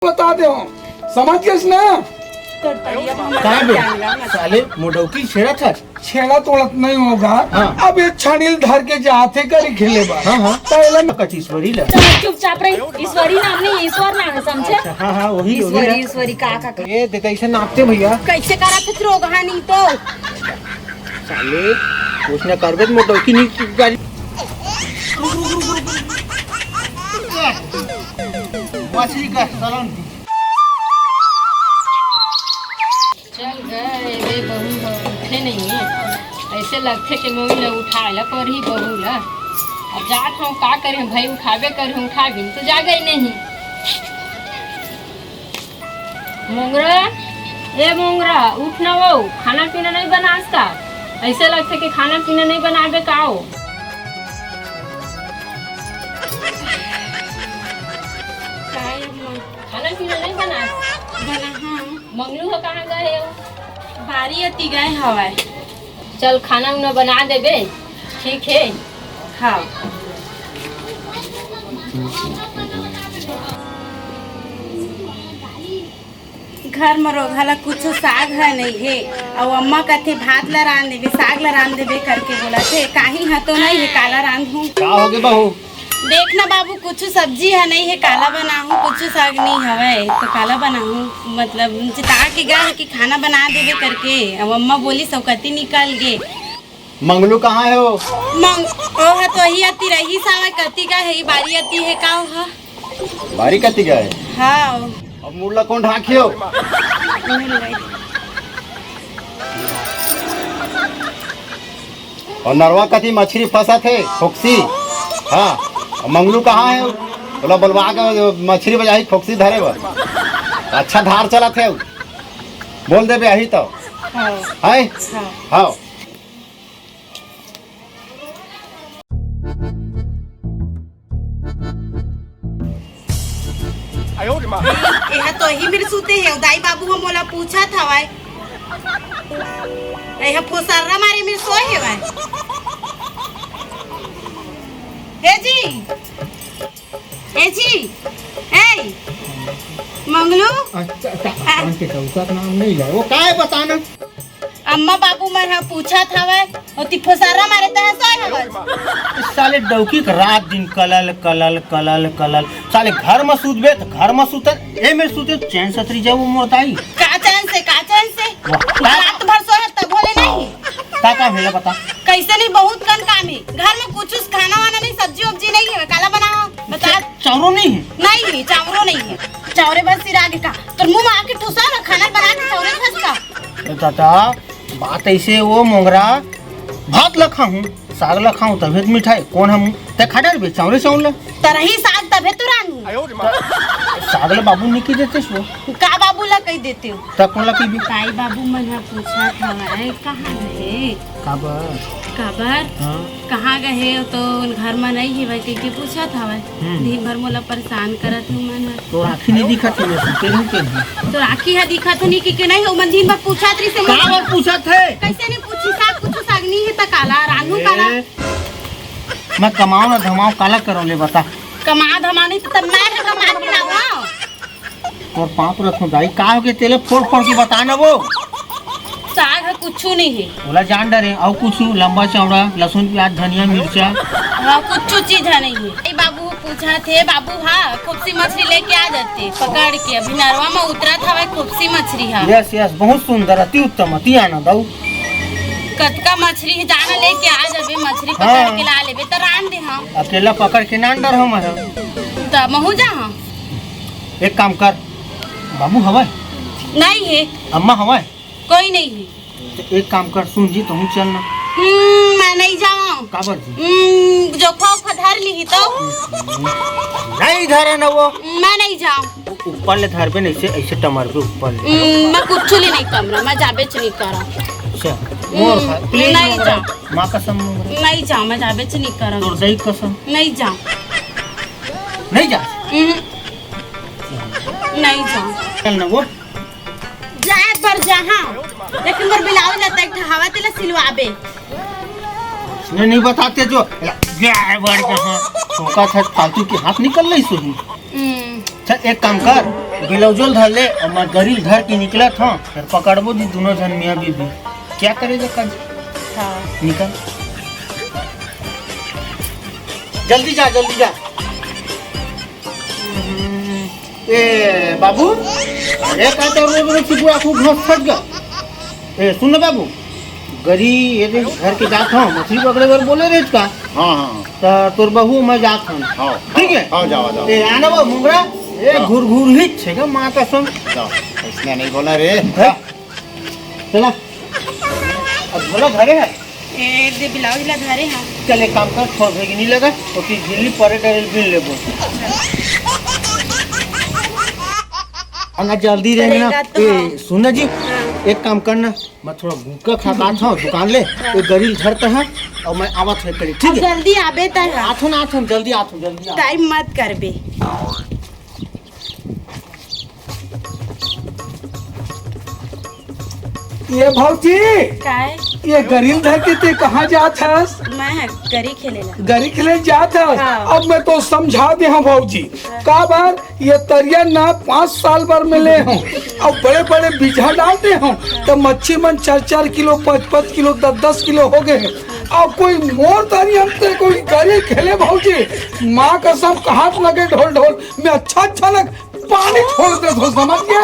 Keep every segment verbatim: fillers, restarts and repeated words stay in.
बता दे हो, समझ गेस ना? काय बे? साले मोडौकी छेड़त हस। छेड़ा तोड़त नहीं होगा। हाँ। अब ये छड़ील धर के जाते करी खेले बा। हाँ, हाँ। पहले मैं कथी ईश्वरी ला। चुपचाप रही। ईश्वरी नाम नहीं, ईश्वर नाम है, समझे? अच्छा, हाँ, हाँ, वही, वही ईश्वरी, है। ईश्वरी का, का, का? ये देख, ऐसे नापते भैया। कैसे करा थे रोगहानी तो? साले, उसने करबे तो मोटरकी नहीं गाड़ी। मछली का सालन। चल गए रे बहू, उठे नहीं है। ऐसे लगथे कि मम्मी ला उठाए ला परही बहू ला। अब जात हूँ, का करे भाई, उठाबे करे हूँ, उठा भी तो जागे ही नहीं। मोंगरा, ए मोंगरा, उठ ना वो, खाना पीना नहीं बनास का? ऐसे लगथे कि खाना पीना नहीं बनाबे का हो? काय खाना पीना नहीं बनास? बना, हाँ। मंगलू हो कहाँ गए हो? बारी अति गए हवाए। चल, खाना उना बना देबे, ठीक है? हाँ। घर म रोगहा ला कुछो साग ह नइ हे, अउ अम्मा कथे, "भात ला रांध देबे, साग ला रांध देबे," करके बोलत हे। काही ह तो नइ हे, काला रांधहूँ? का होगे बहू? देख ना बाबू, कुछू सब्जी ह नइ हे, काला बनाहूँ? कुछू साग नइ हवय, तो काला बनाहूँ? मतलब, चिता के गे हे कि खाना बना देबे करके। अब अम्मा बोलिस, अउ कति निकल गे। मंगलू कहाँ हे वो? मंग-, ओह तो ही अति रहिस हवय, कति गे हे, बारी अति हे का ओह? बारी कति गे हे? हाँ। अब मुड़ ला कोन ढाँकी हो? अउ नरवा कति मछरी फंसत हे, खोकसी। हाँ, अउ मंगलू कहाँ हे? ओला बोलवा के मछरी बजाही, खोकसी धरे बर। अच्छा धार चलत हे। बोल देबे, आही तो। हाँ। हैं? हाँ। हाँ। एहा तो ही मेर सुते हे, दाई बाबू ह मोला पूछत हवय। एहा फोसर्रा मारे मेर सोए हेवय। हे जी, ए जी, ए मंगलू। अच्छा, अच्छा, हाँ। अपन के चौका के नाम नहीं ले, वो काय बताना? अम्मा बाबू मन ह पूछत हवय, ओती फोसारा मारे तह सोय हवस। साले डौकी के रात दिन कलल, कलल, कलल, कलल। साले घर म सुतबे त घर म सुतल, ए मेर सुते चैन सतरी जाबो मोर दाई। का चैन से, का चैन से? वाह। रात भर सोहे तब होले नहीं। का काम हे ला बता। कैसे नहीं, बहुत कन काम हे। घर म कुछ उस खाना वाना नहीं, सब्जी वब्जी नहीं हे, काला बनावा? बता। चाउरो नहीं हे? नहीं हे, चाउरो नहीं हे। चाउरे बस सिरा गे का? तोर मुंह म आके ठुसा ना, खाना बना के चाउरे बस का? ए दादा, बात ऐसे वो मोंगरा, भात ला खाहूं, साग ला खाहूं, तभे त मिठाई। कोन हम ते खा डरबे चाउरे चाउर ला? तरही साग तभे तो रानू। साग ला बाबू निकी देते सो। का बाबू ला कही देते हो? त कोन ला कहिबे? ताई बाबू मन ह पूछत हवय, कहाँ गए? काबर? काबर? हाँ। कहाँ गए हो? तो घर म नहीं हेवय कहिके पूछत हवय। हम्म। दिन भर मोला परेशान करत हे मन ह। तोर आँखी नहीं दिखत हे, मैं सुते रहूं के नहीं? तोर आँखी ह दिखत हो नहीं कहिके नहीं, ओमन दिन भर पूछत रहिस हे। काबर पूछत हे? कैसे नहीं पूछी? साग कुछ साग नहीं हे त काला, रानू काला। ए, मैं कमाओ ना धमाओ काला करो ले बता। कमा धमा नहीं त तब मैं कमा के लाऊं। तोर पाँव परत हूँ दाई, का होगे तेला फोड़ फोड़ के बता ना वो। साग ह कुछू नहीं हे। ओला जान डरे, अउ कुछू लंबा चौड़ा, लहसुन, प्याज, धनिया, मिर्चा। हाँ, कुछू चीज ह नहीं हे। ए बाबू पूछत हे, बाबू हा, खोपसी मछली लेके आ जाते, पकड़ के। अभी नरवा म उतरत हवय खोपसी मछली हा। Yes, yes, बहुत सुंदर, अति उत्तम, अति आनंद। अउ कतका मछली हे, जाना लेके आ जाबे, मछली पकड़ हाँ। के ला लेबे, त रान दे हम। अकेला पकड़ के नान डर हम ह। त महू जा हम। एक काम कर, बाबू हवय? नहीं हे। अम्मा हवय? कोई नहीं हे। तो एक काम कर, सुन जी, तहूँ चल ना। हम्म, मैं नहीं जाऊँ। काबर जी? हम्म, जोखा उखा धर ली तो। नहीं धरे ना वो। मैं नहीं जाऊँ। ऊपर ले धरबे नहीं से, ऐसे टमरबे ऊपर ले। हम्म, मैं कुछ ले नहीं कमरा, मैं जाबेच नहीं करा। अच्छा, हम्म, मोर खा, please नहीं मोर जाऊँ। माँ कसम मोर। नहीं जाऊँ, मैं जाबेच नहीं करा। तोर दई कसम। नहीं जाऊँ। नहीं जा। हम्म, नहीं जाऊँ। चल ना वो। जाए बर जहाँ, लेकिन मोर बिलाउज ला तैं ठहावा तेला सिलवाबे। उसने नहीं बताते जो, जाए बर जहाँ। तोका था फालतू के हाथ निकल रही सुनी। हम्म। चल एक काम कर, ब्लाउजो ल धर ले, अउ मैं गरी ल धर के निकलत हंव, फेर पकड़बो जी दूनों झन मियाँ बीबी। क्या करे जा कर? हाँ। निकल। जल्दी जा, जल्दी जा। ए बाबू, अरे का तो रोज रोज सुबह खूब घास फट गा। ए सुन ना बाबू, गरी ये दे घर के जात हंव, मछली पकड़े बर बोले रहे का? हाँ, हाँ। त तोर बहू मैं जात हंव। हाँ। ठीक है? हाँ, जावा, जावा। ए आना वो मुंगरा, ए हाँ। घुर घुर ही छेगा माँ कसम। जाओ, इसने नहीं बोला रे। हैं? चला। अब बोला घरे है। ए दे ब्लाउज ला धरे हंव। चल एक काम कर, छोड़ भेगी नहीं लगा, तो फिर झिल्ली परे डरे बिन लेबो। ना जल्दी रहेंगे ना। चलेगा तो ए, हाँ। सुन ना जी, हाँ। एक काम करना, मैं थोड़ा गुटखा खा के आत हंव दुकान ले, हाँ। एक गरी ल धरते हैं अउ मैं आवत हंव करीब, ठीक अब है? जल्दी आबे त। आत हंव ना, आत हंव, जल्दी आत हंव, जल्दी आत हंव। टाइम मत करबे। ये भौजी, काय? ये गरी ल धर के ते कहाँ जात हस? मैं गरी खेले ला। गरी खेले जात हस? हाँ। अब मैं तो समझा दे हंव भौजी। हाँ। काबर ये तरिया ना पाँच साल बर में ले हंव, अउ बड़े बड़े बीजा डाल दे हंव, त मच्छी मन चार चार किलो, पाँच पाँच किलो, दस दस किलो हो गे हे। अउ कोई मोर तरिया म ते कोई गरी खेले भौजी, माँ कसम कहात लगे ढोल ढोल, मैं अच्छा अच्छा लग पानी छोड़ देथंव, समझ गे?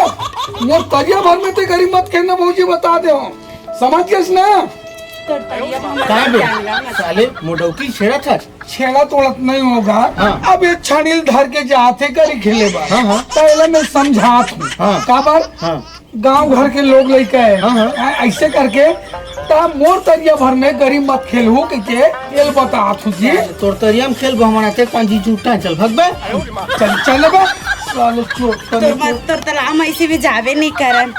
मोर तरिया भर में ते गरी मत खेलना भौजी, बता दे हंव, समझ गेस ना? तोर तरिया भर में काय बे? टांगला मत। साले मोर डौकी छेड़त हस। छेड़ा तोड़त नहीं होगा। हाँ। अब ये छानी ल धर के जात हे गरी खेले बर। हाँ, हाँ। त एला मैं समझात हंव। हाँ। काबर? हाँ। गांव घर के लोग लइका हे। हाँ, हाँ। हाँ, ऐसे करके त मोर तरिया भर में गरी मत खेलहू कहिके एल बतात हंव जी। तोर तरिया म खेलबो हमन आते पांजी चूटा, चल भग बे। चल, चल बे। साले चोट तोर तरिया। मत, तोर तला हम ऐसे भी जाबे नहीं करन।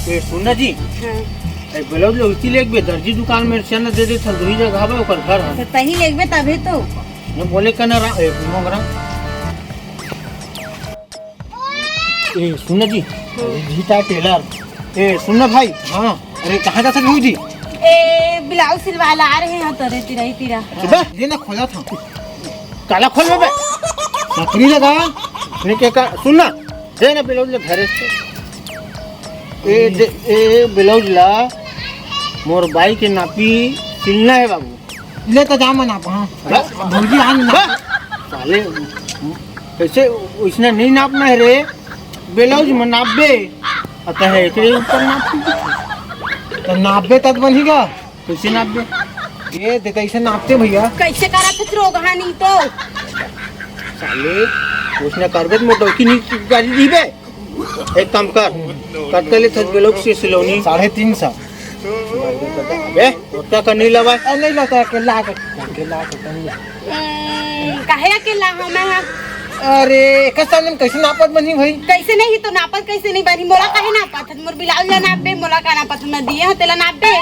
ए, सुन ना जी। हाँ। ए, ब्लाउज लौची ले एक बे, दर्जी दुकान में चल दे दे, थल दुही जगह बा, ओकर घर है। तो तही लेगबे तभी तो। ने बोले का ना रा-, ए, मोगरा। ए, सुन ना जी। हाँ। ए, झीटा टेलर। ए, सुन ना भाई। हाँ। अरे, कहाँ जात हस जी? ए, ब्लाउज सिलवा ला रहे हैं तोरे तिरा ही तिरा। सुबह, ले ना खोला था। काला खोल बे। सकरी लगा। ने के का, सुन ना। दे ना ब्लाउज ला घरे से। ए, दे, ए, ब्लाउज ला मोर बाई के नापी सिलना हे बाबू। ले तो जा मैं नाप, हाँ। बस। भौजी आन ना। बस। साले, कैसे उसने नहीं नापना है रे? ब्लाउज में नापबे। आ कहे एकरे ऊपर नाप। तो नापबे तब बनेगा। कैसे नापबे? ये देख, कैसे नापते भैया? कैसे करा फिर रोगहा नहीं तो। साले, उसने करबे तो मोटरकी नहीं गाड़ी दी बे। एक काम कर, कतका लेथस ब्लाउज के सिलौनी? साढ़े तीन सौ। बे, ओतका का नहीं लवा? अरे, नहीं लता के ला के, के ला के, नहीं ला। हम्म, काहे अकेला हूँ मैं, हाँ? अरे, एक सामने में कैसे नापत बनी भाई? कैसे नहीं तो नापत, कैसे नहीं बनी? मोला काहे नापत हस? मोर ब्लाउज ला नापबे, मोला का नापत हस? मैं दिए हूँ, तेला नापबे।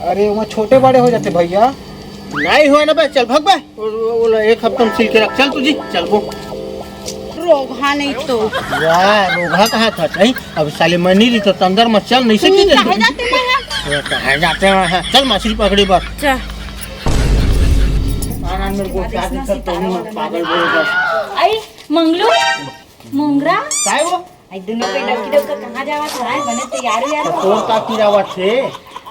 अरे, वो छोटे बड़े हो जाते भैया। नहीं हुआ ना बे, चल भाग बे। वो, वो, वो ला एक हफ्ता में सिल के रख। चल तू जी, चल वो। रोगहा नहीं तो। वाह, रोगहा कहाँ था, नहीं? अब साले मनी रही तो तंदर में चल नहीं सकी तू जल्दी। कहाँ जाते मैं, हाँ? वो कहाँ जाते हैं, हाँ? चल मछली पकड़ी बस। चल। आनंद में वो क्या दिक्कत तो नहीं, पागल बोल बस। आई, मंगलू, मोंगरा। काय वो? आई दोनों के डबकी डबका कहाँ जावत हवय? बने तैयार उयार तो हो। तोर का किरावत हे?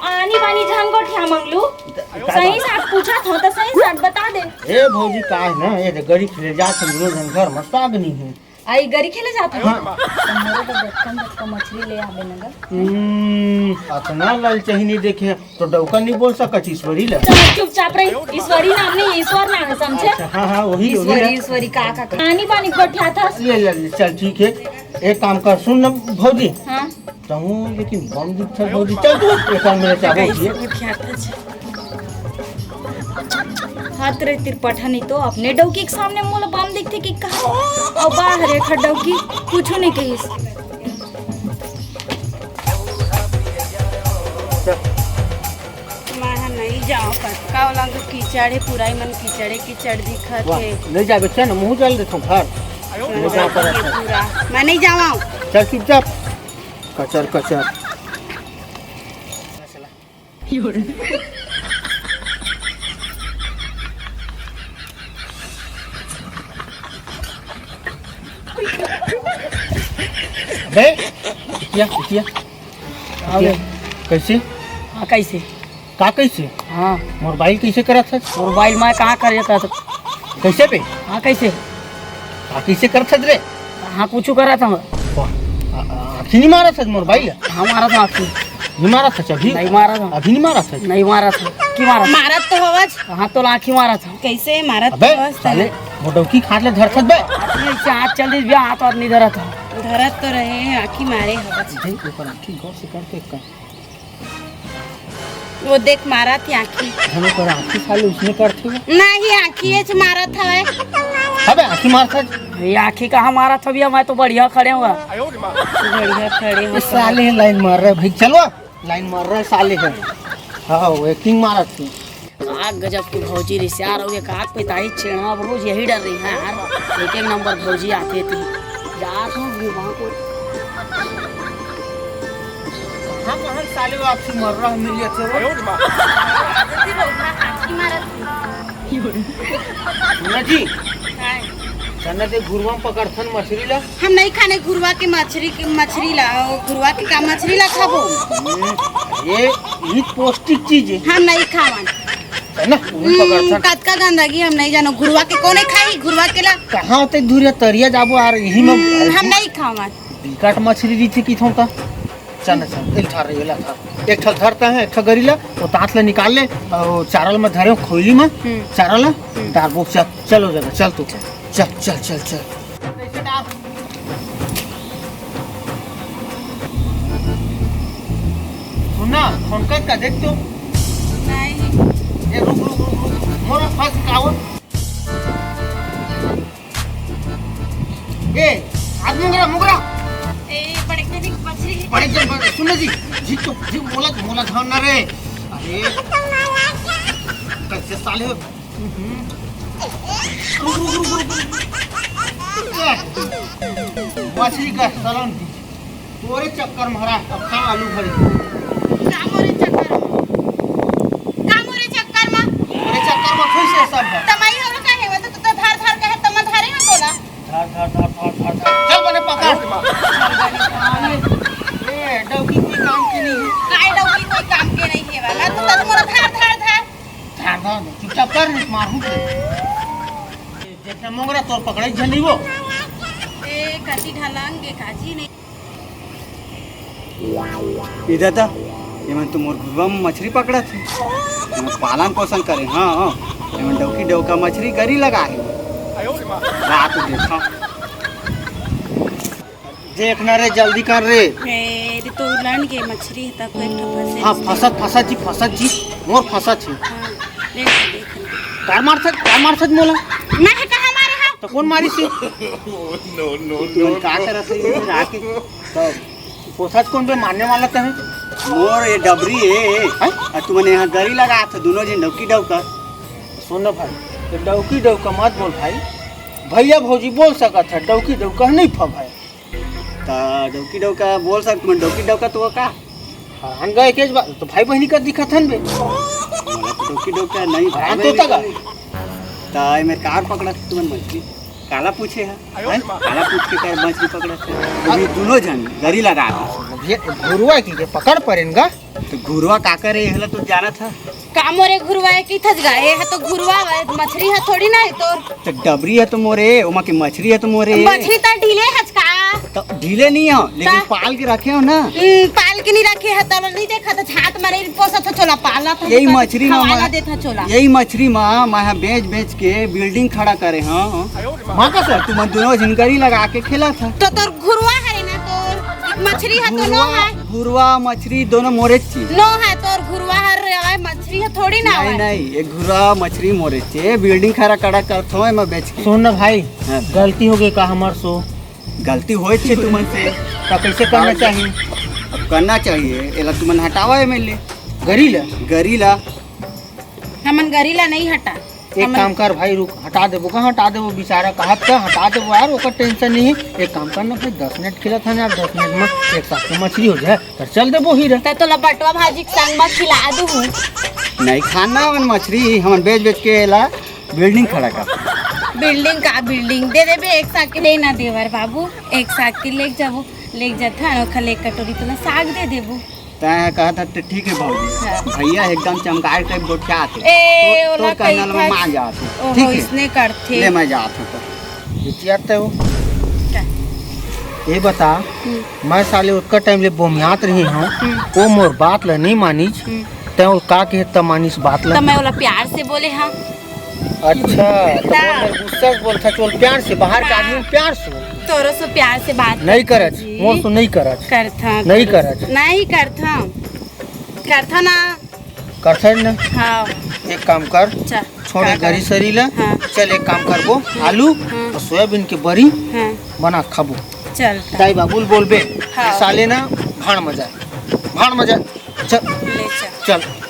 आनी बानी झन गोठिया मंगलू। त-, का सही बात? साथ पूछत हव त सही साथ बता दे। ए भौजी, का हे ना, ए दे गरी खेले जात हन, दोनों झन घर म साग नहीं हे। आई गरी खेले जात हन? हाँ। त मोरो बर बड़का बड़का मछली ले आबे न गा। हम्म, अतना लालचही नहीं देखे। तो डौका नहीं बोल सकत ईश्वरी ला। चल, चुपचाप रही। ईश्वरी नाम नहीं, ईश्वर नाम है, समझे? अच्छा, हाँ, हाँ, वही, वही ईश्वरी, ना। ईश्वरी, का, का, का? पानी, पानी गोठियात हस। ले, ले, ले, चल, ठीक है। एक काम कर, सुन ना, भौजी। हाँ? तहूँ, लेकिन बम दिखत भौजी। चल तू, एक काम मेरे चाबो कैसे किए। गोठियात हस? हाथ रे तिरपठा नहीं तो अपने डौकी के सामने मोला बम दिखथे कि कहा? अउ बाहर एक डौकी, कुछ नहीं कहिस। चल। मैं ह नहीं जाओ, कतका ओला तो कीचड़ हे, पूरा ही मन कीचड़े कीचड़ दिखत वाह, हे। नहीं जाबे, चल ना, मुँह जल देथों घर। नहीं जा ये पारत हे। पूरा, मैं नहीं जावा। चल चुपचाप, कचर कचर। अबे, इतिया, इतिया। अबे। कैसे? हाँ, कैसे? का कैसे? हाँ। मोबाइल कैसे करत हस? मोबाइल मैं कहाँ करे करत? कैसे बे? हाँ, कैसे? का कैसे करत हस रे? हाँ, कुछ करत हँव। वाह, आ, आ, आँखी नहीं मारत हस मोबाइल? हाँ, मारत हँव आँखी। नहीं मारत हस अभी? नहीं मारत हँव। अभी नहीं मारत हस? नहीं मारत हँव। की मारत? मारत तो हवस। हाँ, तो आँखी मारत हँव। कैसे मारत अबे, हवस? साले, मोटौकी खाट ले धरथस बे। अरे, इससे हाथ चल दिस बे, हाथ और नहीं धरत हँव। धरत तो रहे, आँखी मारे हवस। देख, ऊपर आँखी गौर से करके कर। वो देख, मारत हे आँखी। हम ओकर आँखी साले उसने करथे वो। नहीं, आँखी एच मारत हवय। अबे, आँखी मारथस। ये आँखी कहाँ मारत हँव भैया, मैं तो बढ़िया खड़े हँव। बढ़िया खड़े हँव। ये साले लाइन मार रहा है भाई, चलो। लाइन मार रहा है साले है। हाँ, वो एक्टिंग मारत थी। का गजब की भौजी रिसियार हो गए, का पिताई छेड़ा अब रोज यही डर रही है यार। एक एक नंबर भौजी आते थे। जा तू घुमा को। कहाँ, कहाँ साले वो आपसे मर रहा है, मिल जाते हो। सुना जी, चलना ते घुरवा में पकड़थन मछरी ला। हम नहीं खाने घुरवा के मछरी के, मछरी ला, ओ, घुरवा के का मछरी ला खाबो? हम्म, ये, ये पौष्टिक चीज है। हम नहीं खावन। है ना, उन्हें हम्म, पकड़थन। कतका गंदगी हम नहीं जानो, घुरवा के कोने खाई, घुरवा के ला। कहाँ होते धुरिया तरिया जाबो यार, यही में हम्म, हम नहीं खावन। बिकट मछरी रही थी की थोंका। चल ना, चल, एक ठा रही, ला, धर। एक ठा धरता है, एक ठा गरी ला, वो दांत ले निकाल ले, और चारल में धरे हो, खोइली में, हम्म। चारल ला, हम्म। डाल वो, चल, चल हो जाएगा, चल तू, चल, चल, चल, चल। सुन ना, फोन कर का देख तो। नहीं। ए, रुक, रुक, रुक, रुक, मोर फंस का हो? ए, आज मुगरा, मुगरा। ए, बड़े के देख मछली। बड़े जन, बड़े, सुन ना जी, जी तो, जी मोला, मोला धन ना रे। अरे, कैसे साले हो? हम्म। रुक, रुक, रुक, रुक, रुक। ए, मछली का सालन। तोरे चक्कर में हरा, अब खा आलू भरी। का मोरे चक्कर में? का मोरे चक्कर में? तोरे चक्कर में खुश है सब है। तमई हो का है, वो तो, तो धार धार कहे, तम धारे हो तोला। धार, धार, धार, धार, धार, धार। चल बने पकड़। ए, डौकी कोई काम के नहीं है। काय डौकी कोई काम के नहीं है वाला, तू तो मोर धार, धार, धार। धार, धार, चुपचाप कर, नहीं मारू। देखना मोंगरा तोर पकड़े झंडी वो। ए, कति ढलांगे काजी नहीं। इधर ता, एमन तो मोर घुरवा में मछरी पकड़त हे। एमन पालन पोषण करे, हाँ, हाँ। एमन डौकी डौका मछरी गरी लगा हे। रात देखा। देखना रे, जल्दी कर रे। ए, रे तो उलन के मछरी हे, तब एक ठो फंसे। हाँ, फंसत, फंसत जी, फंसत जी, मोर फंसत हे। हाँ, देख, देख। का मारथस, का मारथस मोला? मैं हे, कहाँ मारे हँव? तो कौन मारिस हे? No, no, no, तुमन का no। करत हे इधर आके? तो पोसत कौन बे मारने वाला तहे? मोर ये डबरी हे। हैं? अउ तुमन यहाँ गरी लगात हो, दोनों झन डौकी डौका। सुन ना भाई, ये डौकी डौका मत बोल भाई। भैया भौजी बोल सकत हे, डौकी डौका नहीं फा भाई। त डौकी डौका बोल सकत, तुमन डौकी डौका तो का? हरान गए के बा, तो भाई बहिनी का दिखत हन बे। मोला तो डौकी डौका नहीं हरान भावे तोता का? नहीं। त एमेर कार पकड़त तुमन मछली? काला पूछे हे? हैं? काला पूछ के कर मछली पकड़त हे? अभी दोनों झन गरी लगा दे। ये घुरुवा की के पकड़ परेन गा। तो घुरुवा का करे, एला तो जानत हे। का मोरे घुरवा हे कहिथस गा? ए ह तो घुरवा हे, मछरी ह थोड़ी ना हे तोर। तो डबरी ह तो मोरे, ओमा के मछरी ह तो मोरे। मछरी त ढीले हच का? तो ढीले नहीं हो, लेकिन का? पाल के रखे हो ना। हम्म, पाल के नहीं रखे ह, तब नहीं देखा तो हाथ मारे पोसत ह चोला पालत ह, यही मछरी मा खवाला मैं, देत ह चोला। यही मछरी मा मैं ह बेच बेच के बिल्डिंग खड़ा करे हूँ। माँ का सर, तुमन दोनों झिनकरी लगा के खेलत ह। तो तोर घुरवा हरे ना तोर, मछरी ह तो नो घुरवा, हे। घुरवा मछरी दोनों मोरे ची। नो हे तोर घुरवा हर रे, मछरी ह थोड़ी ना नहीं, हे। नहीं, ये घुरवा मछरी मोरे ची, बिल्डिंग खड़ा खड़ा करत हो, मैं बेच के। सुन ना भाई, हाँ। गलती हो गई का हमर सो? गलती होए छे तुमन से। तो कैसे करना चाहिए? अब करना चाहिए, एला तुमन हटावा एमेर ले। गरी ला? गरी ला। हमन गरी ला नहीं हटा। एक हमन काम कर भाई, रुक, हटा देबो का? हटा देबो, बेचारा कहत का हटा देबो यार, ओकर टेंशन नहीं है। एक काम कर ना भाई, दस मिनट खेलत हन यार, दस मिनट में एक साथ के मछली हो जाए, तो चल देबो ही रह। त तोला बटवा भाजी के संग में खिला दूँ। नहीं खाना हमन मछली, हमन बेच बेच के एला बिल्डिंग खड़ा कर। बिल्डिंग का बिल्डिंग दे देबे, एक साग के ले ना देवर बाबू, एक साग के लेके जाबो, लेके जाथन, ओखर ले एक कटोरी तोला साग दे देबो। तैं कहत हस त ठीक हे भौजी। हाँ। भैया एकदम चमकाए टाइप गोठियात हे। ए, तो, ओला तोर कहना ले मैं कहिथस। मान जात हूँ। ओहो, ठीक हे? इसने करथे। ले मैं जात हूँ तो। बिटिया ते हो। का? ये बता, हम्म। मैं साले ओतका टाइम ले बोमियात रहे हूँ, हम्म। वो मोर बात ला नहीं मानिस, हम्म। तैं ओला का कहे त मानिस बात ला? त मैं ओला प्यार से बोले हाँ। अच्छा, तो ता। वो मेरे गुस्सा से बोलता, चल प्यार से, बाहर के हाँ। आदमी प्यार से। तोरो से प्यार से बात नहीं करत करत, जी। मोर से नहीं करत। करथा, नहीं करथा। करत। नहीं करथा। करथा ना। करथा ना। हाँ। एक काम कर, चल। छोड़ का ये गरी कर? सरी ला। हाँ। चल एक काम करबो, हाँ। आलू हाँ। और सोयाबीन के बरी हाँ। बना खाबो। चल। दाई बाबू ल बोलबे, हाँ। साले ना भाड़ मजा, भाड़ मजा। चल। ले चल। चल।